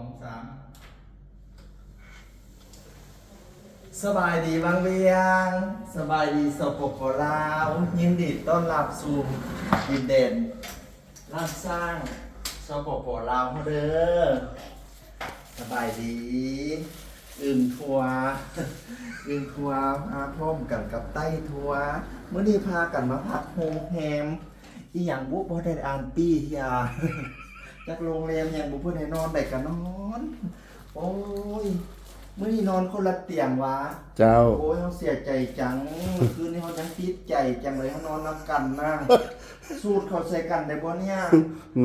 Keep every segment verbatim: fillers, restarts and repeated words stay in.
สอง สาม สบายดีวังเวียง สบายดี สปป ลาว ยินดีต้อนรับสู่ดินแดนล้านช้าง สปป ลาวเฮาเด้อ สบายดี อึ่งทัว อึ่งทัวมาพร้อมกันกับไต้ทัว มื้อนี้พากันมาพักโฮงแฮม อีหยังบุ บ่ได้อ่านปี้ยา จักโรงแรมหยังบุ เพิ่นให้นอนได้ก็นอน โอ้ย มื้อนี้นอนคนละเตียงวะ เจ้า โอ้ย เฮาเสียใจจัง เมื่อคืนนี้เฮายังติดใจจังเลย เฮานอนนำกันนะ สูดเข้าใส่กันได้บ่เนี่ย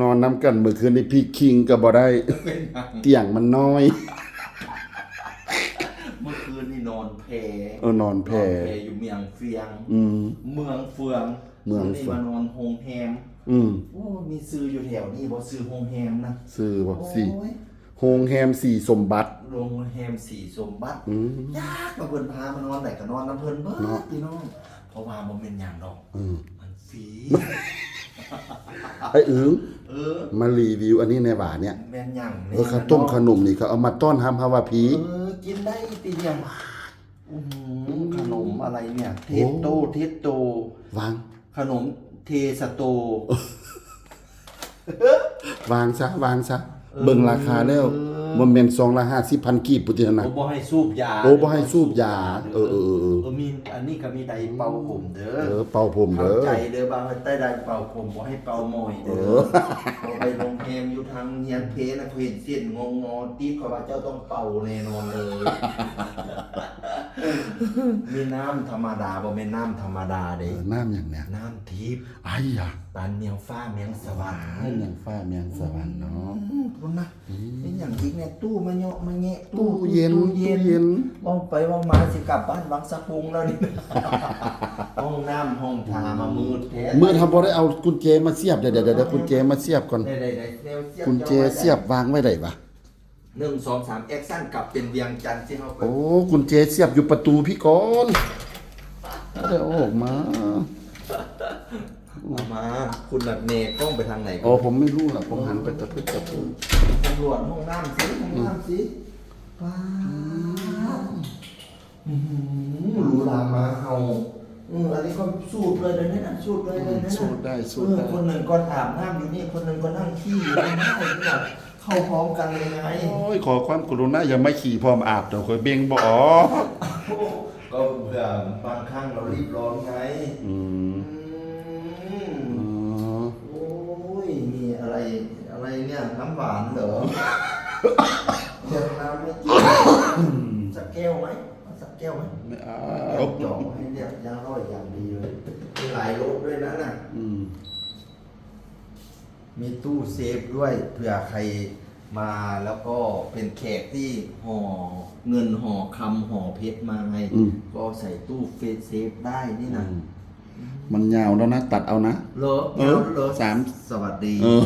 นอนนำกันเมื่อคืนนี้พี่คิงก็บ่ได้ เป็นหยัง เตียงมันน้อย เมื่อคืนนี้นอนแพ เออ นอนแพ นอนแพอยู่เมืองเฟือง อืม เมืองเฟือง เมืองเฟือง นี่มานอนโฮงแฮม อืม โอ้ มีชื่ออยู่แถวนี้บ่ ชื่อโฮงแฮมนะ ชื่อบ่ โอ้ย สิ โฮงแฮมสีสมบัติ โฮงแฮมสีสมบัติ อืม ยากมาเพิ่นพามานอนไหนก็นอนนำเพิ่นเบิด เนาะ พี่น้อง เพราะว่าบ่แม่นหยังดอก อืม มันฟรี ไอ้อึ๋ง เออ มารีวิวอันนี้แหน่หวาเนี่ย แม่นหยัง เออ แม่นหยัง ข้าวต้ม เนาะ ขนมนี่เขาเอามาต้อนรับเฮาว่าพี เออ กินได้ติหยัง อืม ขนมอะไรเนี่ย โอ้ เทสโต เทสโต วาง ขนมเทสโต วางซะ วางซะ เออ เบิ่งราคาแล้ว บ่แม่นซองละห้าสิบพันกีบพุ้นติหั่นนะ โอ้ บ่ให้สูบยา โอ้ บ่ให้สูบยา เออ เออ เออ เออ มี อันนี้ก็มีไดร์เป่าผมเด้อ เออ เป่าผมเด้อ เข้าใจเด้อ ว่าไต้ไดร์เป่าผม บ่ให้เป่าหม่อยเด้อ เออ บ่ไปโรงแรมอยู่ทางเฮียนเพนะ เห็นเส้นงองอ ติดเขาว่าเจ้าต้องเป่าแน่นอนเลย มีน้ำธรรมดา บ่แม่นน้ำธรรมดาเด้ เออ น้ำหยังเนี่ย น้ำทิพย์ อ้ายยะ ปานแมวฟ้าแมวสวรรค์ อ้าย แมวฟ้าแมวสวรรค์เนาะ อืม พุ้นนะ อืม เป็นหยังอีกเนี่ย ตู้มาเยาะมาแงะ ตู้ ตู้เย็น ตู้เย็น ตู้เย็น เว้าไปเว้ามาสิกลับบ้านวังสะพุงแล้วนี่ ห้องน้ำห้องท่ามามืดแท้ มืด เฮาบ่ได้เอากุญแจมาเสียบ เดี๋ยว เดี๋ยว เดี๋ยว กุญแจมาเสียบก่อน ได้ ได้ ได้ แนวเสียบ กุญแจเสียบวางไว้ได๋วะ หนึ่ง สอง สาม แอคชั่น กลับเป็นเวียงจันทร์สิเฮา โอ้ กุญแจเสียบอยู่ประตูพี้ก่อน เดี๋ยวออกมา เอามา คุณน่ะแนกล้องไปทางไหน อ๋อ ผมไม่รู้ล่ะ ผมหันไปตะพึดตะพึด ตำรวจห้องน้ำสิ ห้องน้ำสิ ป๊าด อื้อหือ หรูหรามาเห่า อืม อันนี้ก็สูดเลยนะเนี่ย สูดเลยนะเนี่ย อืม สูดได้ สูดได้ เออ คนหนึ่งก็อาบน้ำอยู่นี่ คนหนึ่งก็นั่งขี้อยู่ข้างหน้านี่นะ เข้าพร้อมกันเลยไง โอ้ย ขอความกรุณาอย่ามาขี้พร้อมอาบ เดี๋ยวข้อยเบ่งบ่ออก ก็เผื่อบางครั้งเรารีบร้อนไง อืม อืม อ๋อ โอ้ย มีอะไร อะไรเนี่ย น้ำหวานเหรอ เดี๋ยวน้ำไม่กิน สักแก้วไหม เอาสักแก้วไหม ไม่เอา แก้วจ่องให้เรียบร้อยอย่างดีเลย มีหลายรสด้วยนะน่ะ อืม มีตู้เซฟด้วย เผื่อใครมาแล้วก็เป็นแขกที่ห่อเงินห่อคำห่อเพชรมาไง อืม ก็ใส่ตู้เฟซเซฟได้นี่นะ อืม มันยาวแล้วนะ ตัดเอานะ เหรอ เออ ยาวเหรอ สาม สวัสดี เออ